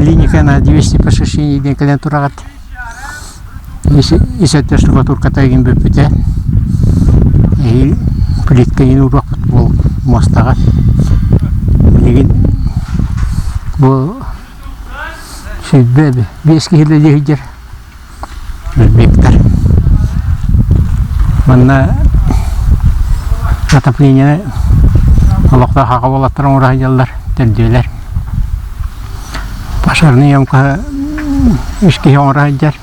Клиника на 200 посещений диэн кэлэн тураҕыт. Ис өттө штукатурката игин бүппүтэ. Эһиил плитка игин уруохпут буол муостаҕа. Билигин бу 25 киһи үлэлии сылдьар. Өлбүттэр. Манна отопление олохтоох аҕа уолаттар оҥоро сылдьаллар, төрдүөлэр. Пожарный емкоһы үс киһи оҥоро сылдьар.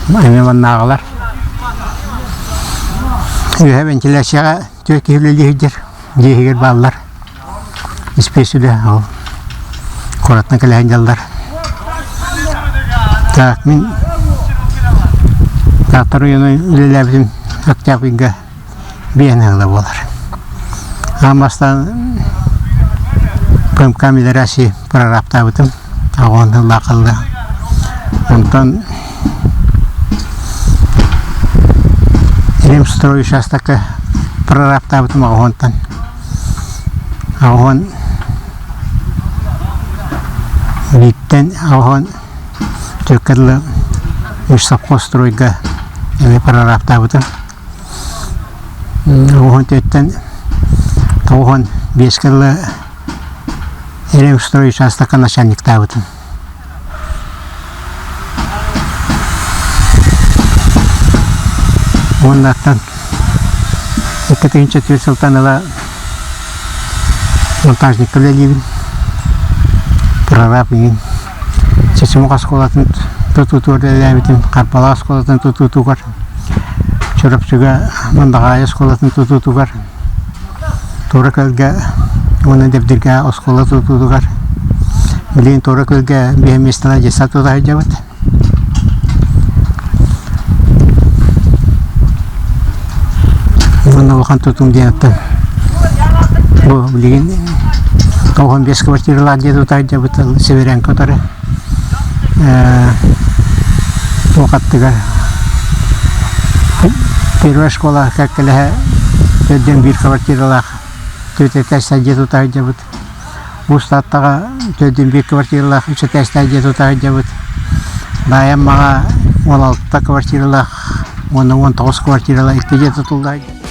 Эмиэ маннааҕылар. Үөһэ вентиляцияҕа түөрт киһи үлэлии сылдьар. Дьиэ иһигэр бааллар. Испиэс үлэ ол куораттан кэлэ сылдьаллар. Так мин Таатта оройуонун үлэлээбитим Октябрьга биэһин ыла буолар. Аан бастаан ПМК Мелиорации прорабтаабытым аҕыан сыллаах хаалла. Онтон Ремстрой учаастакка прорабтаабытым аҕыһыантан. Аҕыһыан бииртэн аҕыһыан түөркэ дылы межсовхозстройга эмиэ прорабтаабытым. Аҕыһыан түөртэн тоҕуһуон биэскэ дылы Ремстрой учаастакка начальниктаабытым. Уоннаттан 2004 сылтан ыла монтажникка үлэлиибин. Прораб игин. Чечемух оскуолатын тутуутугар үлэлээбитим, Харбалаах оскуолатын тутуутугар, Чурапчыга Мындаҕаайы оскуолатын тутуутугар, Туора Күөлгэ уонна Дэбдиргэ оскуола тутуутугар билигин Туора Күөлгэ биэһэ миэстэлээх детсад тута сылдьабыт. Уонна улахан тутуум диэн оттон бу билигин 95 квартиралаах дьиэ тута сылдьабыт Северянка утары туох аттыгар первая школа кэккэлэһэ төрдүөн биир квартиралаах түөрт этээстээх дьиэ тута сылдьабыт. Уус Тааттаҕа төрдүөн биир квартиралаах үс этээстээх дьиэ тута сылдьабыт. Даайа Аммаҕа 16 квартиралаах уонна 19 квартиралаах икки дьиэ тутулла сылдьар.